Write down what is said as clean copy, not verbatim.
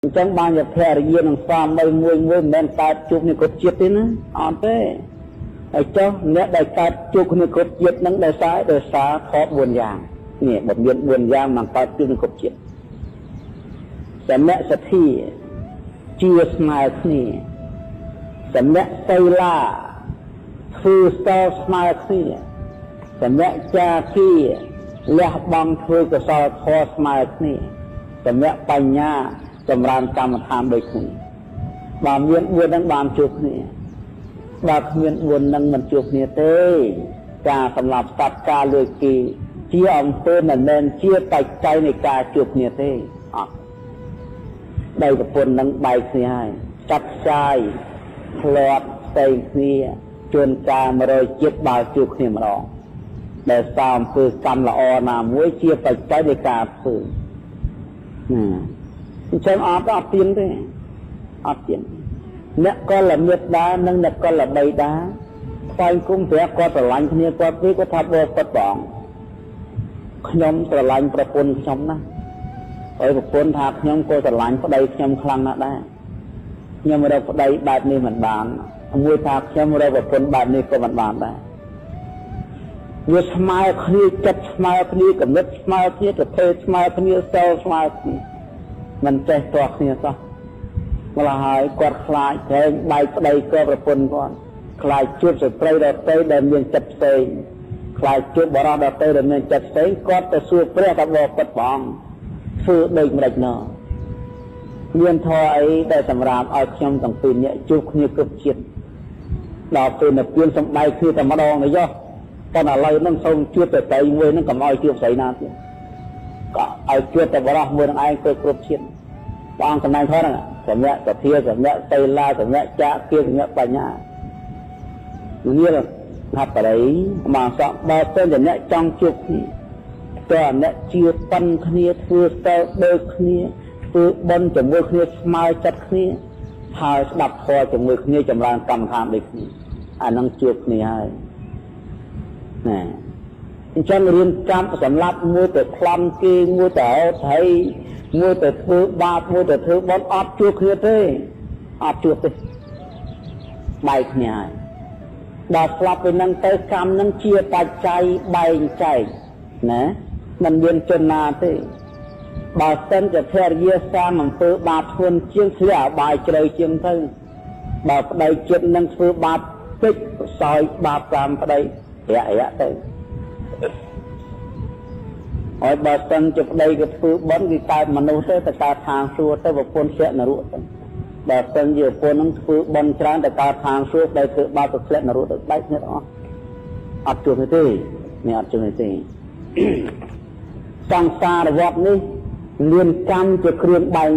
អញ្ចឹងបានជាភរិយានិងស្វាមីមួយមួយមិនមែនកើតជួបនេះគ្រប់ជាតិទេណាអត់ទេហើយចុះអ្នកដែលកើតជួបគ្នាគ្រប់ជាតិនឹងដោយសារខ4យ៉ាងនេះបើមាន4យ៉ាងមិនកើតជួបនឹងគ្រប់ជាតិសមៈសទ្ធាជាស្មើគ្នាសមៈសីលាធ្វើសល់ស្មើគ្នាសមៈចាគាលះបង់ធ្វើកុសលធម៌ស្មើគ្នាសមៈបញ្ញាចម្រើនកម្មដ្ឋានដូចគ្នាបើមាន4នឹងបានជួបគ្នាបើគ្មាន4នឹងមិនជួបគ្នាទេការសម្លាប់សត្វការលួចគេជាអំពើមិនមែនជាបច្ច័យនៃការជួបគ្នាទេអត់ដីប្រពន្ធនឹងបែកគ្នាហើយចាត់ផ្សាយផ្លាត់ផ្សេងគ្នាជួនកាល100ជាតិបើជួបគ្នាម្ដងដែលសារអំពើកម្មល្អណាមួយជាបច្ច័យនៃការធ្វើណាអញ្ចឹងអត់អត់ទៀងទេអត់ទៀងអ្នកកលមិត្តដានិងអ្នកកលបីដាថ្វាយគុំព្រះគាត់ស្រឡាញ់គ្នាគាត់ពីគាត់ថាបបិទ្ធបងខ្ញុំស្រឡាញ់ប្រពន្ធខ្ញុំណាស់ហើយប្រពន្ធថាខ្ញុំក៏ស្រឡាញ់ប្តីខ្ញុំខ្លាំងណាស់ដែរខ្ញុំរកប្តីបែបនេះមិនបានមួយថាខ្ញុំរកប្រពន្ធបែបនេះក៏មិនបានដែរវាស្មើគ្នាចិត្តស្មើគ្នាគំនិតស្មើគ្នាប្រភេទស្មើគ្នាសិលស្មើគ្នាមិនចេះទាស់គ្នាសោះម្ល៉េះហើយគាត់ខ្លាចក្រែងបែកប្តីក៏ប្រពន្ធគាត់ខ្លាចជួបស្ត្រីដទៃដែលមានចិត្តផ្សេងខ្លាចជួបបរិសដទៃដែលមានចិត្តផ្សេងគាត់ទៅសួរព្រះថាបបិទ្ធព្រះអង្គធ្វើដូចម្ដេចណោះមានធម៌អីដែលសម្រាប់ឲ្យខ្ញុំទាំងពីរនាក់ជួបគ្នាគ្រប់ជាតិដល់ពេលនៅពៀនសំបែកគ្នាតែម្ដងនេះយោប៉ុន្តែឥឡូវហ្នឹងសូមជួបតែស្រីមួយហ្នឹងកុំឲ្យជួបស្រីណាទៀតក៏ឲ្យជួបតែបរិសមួយនឹងឯងទៅគ្រប់ជាតិព្រះអង្គសម្ដែងធម៌ហ្នឹងសម្រាប់សទ្ធាសម្រាប់សីលាសម្រាប់ចាគាសម្រាប់បញ្ញាងាលថាបរិយមកសក់បើសិនជាអ្នកចង់ជួបគ្នាតើអ្នកជាប៉ិនគ្នាធ្វើស្ទើដូចគ្នាធ្វើបុណ្យជាមួយគ្នាស្មើចិត្តគ្នាហើយស្ដាប់ធម៌ជាមួយគ្នាចម្រើនកម្មដ្ឋានដូចគ្នាអានឹងជួបគ្នាហើយណាអញ្ចឹងរៀនកម្មសម្រាប់មួយទៅប្លន់គេមួយទៅអត់ហើយមួយទៅធ្វើបាបមួយទៅធ្វើបុណ្យអត់ជួបគ្នាទេអត់ជួបទេបែកគ្នាហើយដល់ស្លាប់ពីនឹងទៅកម្មនឹងជាបច្ច័យបែងចែកណាមិនមានជនណាទេបើសិនជាភរិយាសាងអំពើបាបធ្ងន់ជាងធ្លាក់អបាយជ្រៅជាងទៅបើប្តីចិត្តនឹងធ្វើបាបតិចសោយបាបតាមប្តីរយៈរយៈទៅហើយបើសិនជាប្តីក៏ធ្វើបុណ្យគឺកើតមនុស្សទៅទៅកើតឋានសួគ៌ទៅប្រពន្ធធ្លាក់នរកទៅបើសិនជាប្រពន្ធនឹងធ្វើបុណ្យច្រើនទៅកើតឋានសួគ៌ប្តីធ្វើបាបទៅធ្លាក់នរកទៅបែកគ្នាអស់អត់ជួបទេនេះអត់ជួបទេសង្សារវដ្តនេះមានកម្មជាគ្រឿងបែង